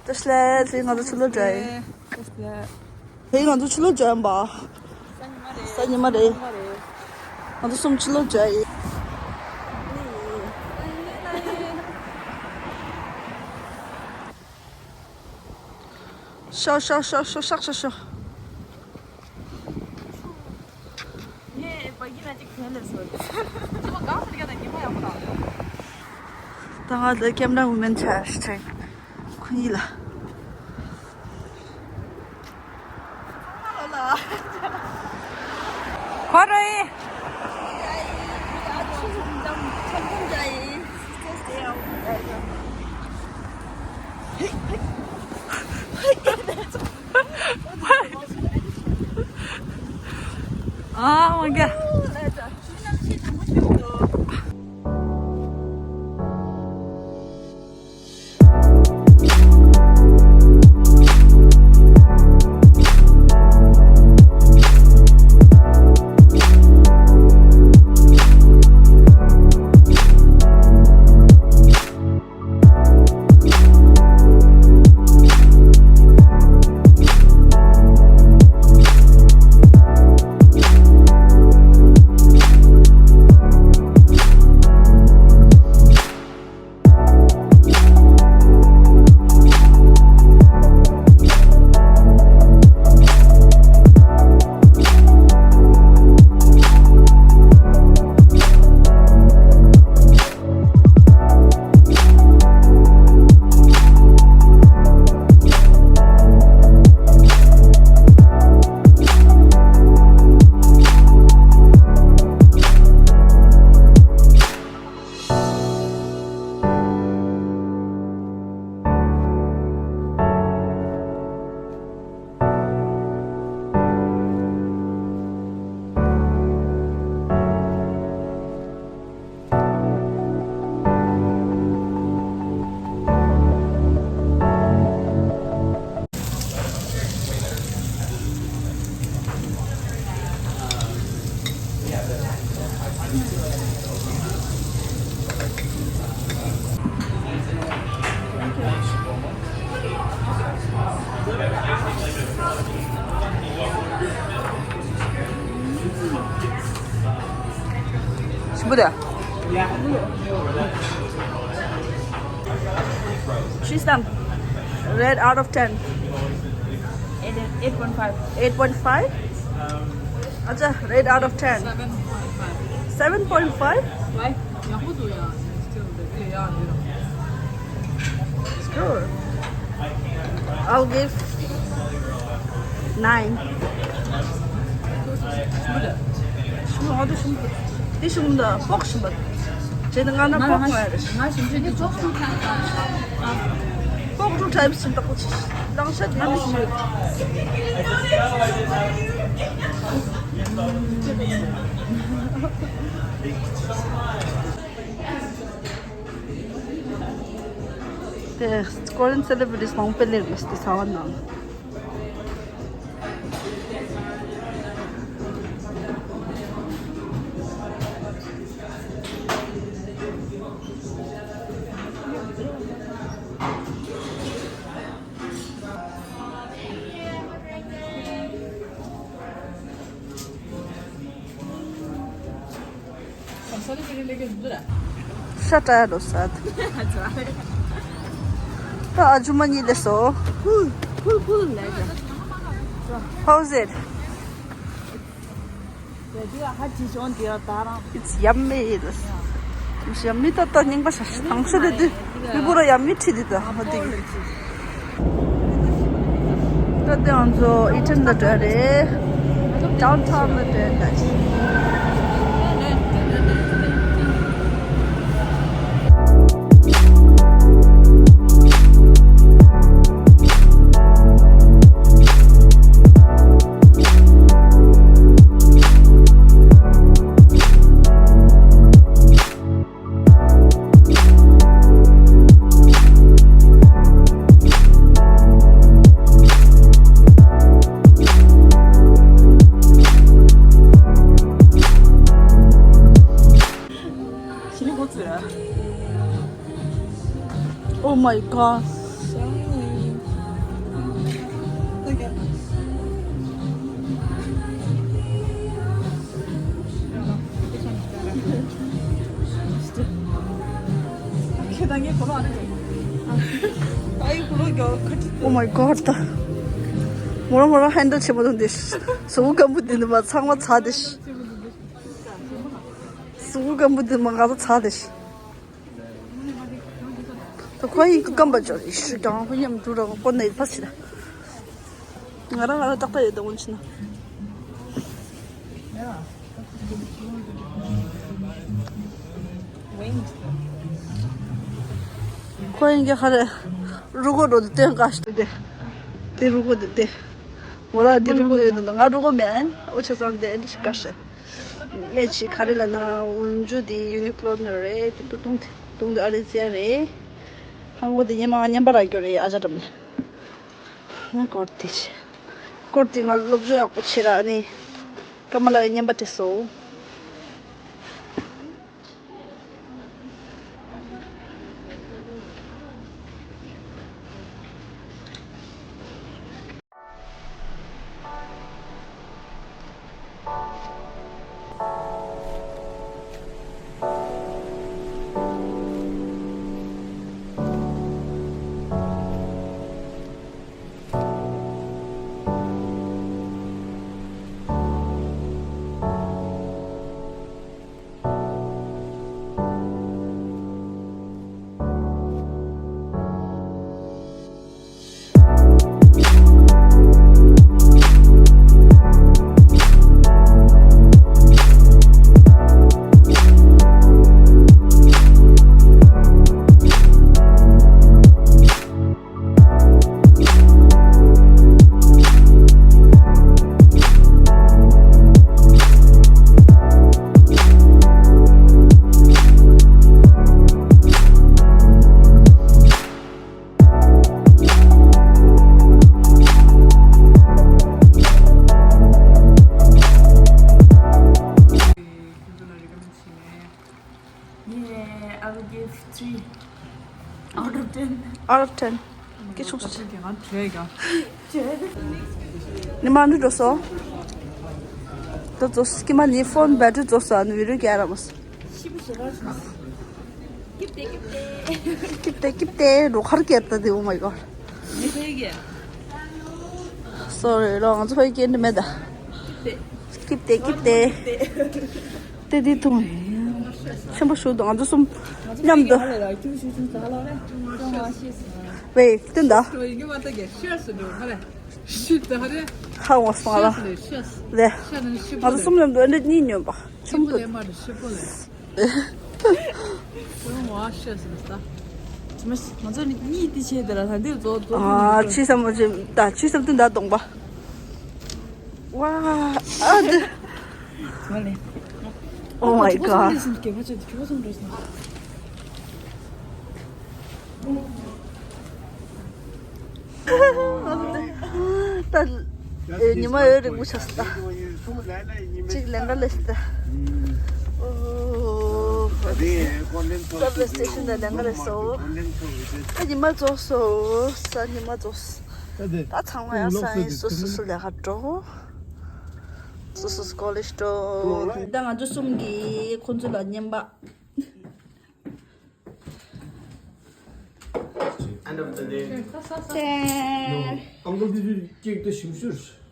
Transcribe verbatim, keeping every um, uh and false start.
བཀྲ་ཤིས་བདེ་ལེགས། ང་ཚོ་ཕྱི་ལོགས་འགྲོ་ཡིན། བཀྲ་ཤིས་བདེ་ལེགས། ཧེ། ང་ཚོ་ཕྱི་ལོགས་འགྲོ་ཡིན་པ། སང་ཉིན་མ་རེད། ང་ཚོ་གསུམ་ཕྱི་ལོགས་འགྲོ་ཡིན། ཤོག་ཤོག་ཤོག་ཤོག་ཤོག་ཤོག་ཤོག་ངས་བ་གི་ན་ཅིག་གྱོན་ལས་སོ། ཅི་མ་གང་ཟེར་ཀྱང་ད་ཉི་མ་ཡག་པོ་དང་། ད་ང་ལ་ཀེམ་ར་ཝུ་མེན་ཆ་ཆེན་ཁོ་གཉིས་ལ། ཁོ་རེ། Oh my god. ཞིམ་པོ་རེད། She's done. Rate out of ten. Eight, eight point five. Eight point five? Acha, rate out of ten. Seven point five. Seven point five? Why? It's good. I'll give nine. ཞིམ་པོ་འདུག་ཞིམ་པོ་འདུག་ཞིམ་པོ་འདུག་ཕོག་ཞིམ་པོ་འདུག་བྱས་ན་ང་ན་ཕོག་མ་རེད། ང་ཞིམ་པོ་འདུག་ཕོག་ཏུ་ཁྲ་ཞིམ་པོ་འདུག་ལང་ཤ་དེ་ནི་ཞིམ་པོ་འདུག་དེ་Korean celebrities མང་པོ་སླེབས་རེད་དེ་ཟ་བ་ནང་། ཤ་ཏྲ་ཡ་ལོ་སད། ད་ཨ་ཇུ་མ་གཉིས་སླེབས་སོང་། Cool, cool, cool. How's it? It's yummy. Yummy. ད་ད་རྙིང་པ་ཤ་ཤ་དང་ཤ་དེ་དུས་མི་བུ་ར་ཡ་མི་ཁྲིད་དེ་ད་ཧ་དེ། ད་དེ་ང་ཚོ་ཨི་ཊན་ལ་འགྲོ་རེད། Downtown ལ་འགྲོ་ད། Oh my god. Oh my god. ད་མོ་རང་མོ་རང་ཧན་ཌལ་བྱེད་མ་ཐུབ་འདི། གཟུགས་པོ་སྐམ་པོ་འདི་ནི་མ་ཚང་མ་ཚ་འདི། གཟུགས་པོ་སྐམ་པོ་འདི་མ་ང་ཚོ་ཚ་འདི། ད་ཁོ་ཡིན་སྐམ་པ་ཅོ་ཡི་ཤུ་ཀྱང་ཁོ་ཉམས་འགྲོ་ར་ཁོ་ནས་ཕ་སི་ད། ང་རང་ང་རང་ཏག་ཏག་ཡོད་ད་འོན་ཆེ་ན། ཁོ་ཡིན་གྱི་ཧ་རེ། རུ་གོ་འགྲོ་དུ་སྟོན་དཀའ་ཞིག་དེ། དེ་རུ་གོ་དེ་དེ། མོ་ར་དེ་རུ་གོ་ཡོད་དུ་ང་རུ་གོ་མེད། འོ་ཆ་ཚང་དེ་འདི་ཞིག་དཀའ་ཞེ། ལས་ཆེ་ག་རེ་ལ་ན་འོན་ཇུ་དེ་ཡུ་ནི་ཀློ་ནི་རེད། དེ་ཏུ་ཏུང་དེ་ཏུང་དེ་ཨ་རི་ཙི་ཡ་རེད། ཧང་གོ་དེ་ཉི་མ་ང་ཉན་པ་ར་སྐྱོ་རེད་ཨ་ཅག་འགྲམ་ནས། ང་སྐོར་ཏི་ཆེ། སྐོར་ཏི་ང་སློབ་སྦྱོང་ཡག་པོ་བྱེད་ར་ནི། ཀ་མ་ལ་ཡི་བརྙན་པ་དེ་སོ། Yeah, I will give three out of ten. Out of ten. སྐད་ཆུང་ས། ང་བྲོས་ཀྱང་། ནི་མ་འདི་འགྲོ་སོ། ད་རྫོགས་སོ་སྐྱེས་མ་ནི་ཕོན་བེ་ཊི་རི་རྫོགས་སོ་ཨ་ནི་བི་ཌི་ཡོ་ཀེ་ར་མོ་སོ། ཤི་བ་ཞེ་དྲག་ཞིག་ཀིབ་ཏེ་ཀིབ་ཏེ། ཀིབ་ཏེ་ཀིབ་ཏེ་འགྲོ་ཁར་སྐད་ད་དེ། Oh my god. ནི་ཕའི་གེ། སོ་རི་ལོ་ང་ཚོ་ཕའི་སྐད་འདི་མེད་ད། ཀིབ་ཏེ་ཀིབ་ཏེ། ཏེ་དེ་ཐུང་། ཆེན་པོ་ཞུ་དང་ང་ཚོ་གསུམ་མཉམ་དུ། ཝེ་ཏེ་ད། ཧ་ཝང་སོང་ལ། ལེ། ང་ཚོ་གསུམ་མཉམ་དུ་འདི་གཉིས་ཉོན་པ། ཆེན་པོ། ང་ཚོ་གཉིས་དེ་བྱས་དེ་ལ་ད་འདི་རྫོགས་རྫོགས། ཨ་ཆི་སམ་མོ་ཆི་ད་ཆི་སམ་དུ་ད་གདོང་པ། ཝ་ཨ་དི། Oh my god. ད་ཉི་མ་ཡོད་རིང་མོ་ཆགས་སོང་ད། གཅིག་ལེན་ག་ལས་སོང་ད། ཨོ། ད་པི་ལེ་སི་ཊེ་ཤན་ད་ལེན་ག་ལས་སོང་། ད་ཉི་མ་རྫོགས་སོང་། ས་ཉི་མ་རྫོགས་སོང་། ད་ཚང་མ་ཡང་ས་ཡིན། སོ་སོ་སོ་ལས་ཀ་འགྲོ། སོ་སོ་སོ་ཀོ་ལེ་ཇི་འགྲོ། ད་ང་ཚོ་གསུམ་གྱིས་ཁོང་ཚོ་ལ་བརྙན་པ། End of the day. ཏེ། ཨང་ཀལ་དེ་དུས་ཀྱེག་དེ་ཞིམ་ཤོས།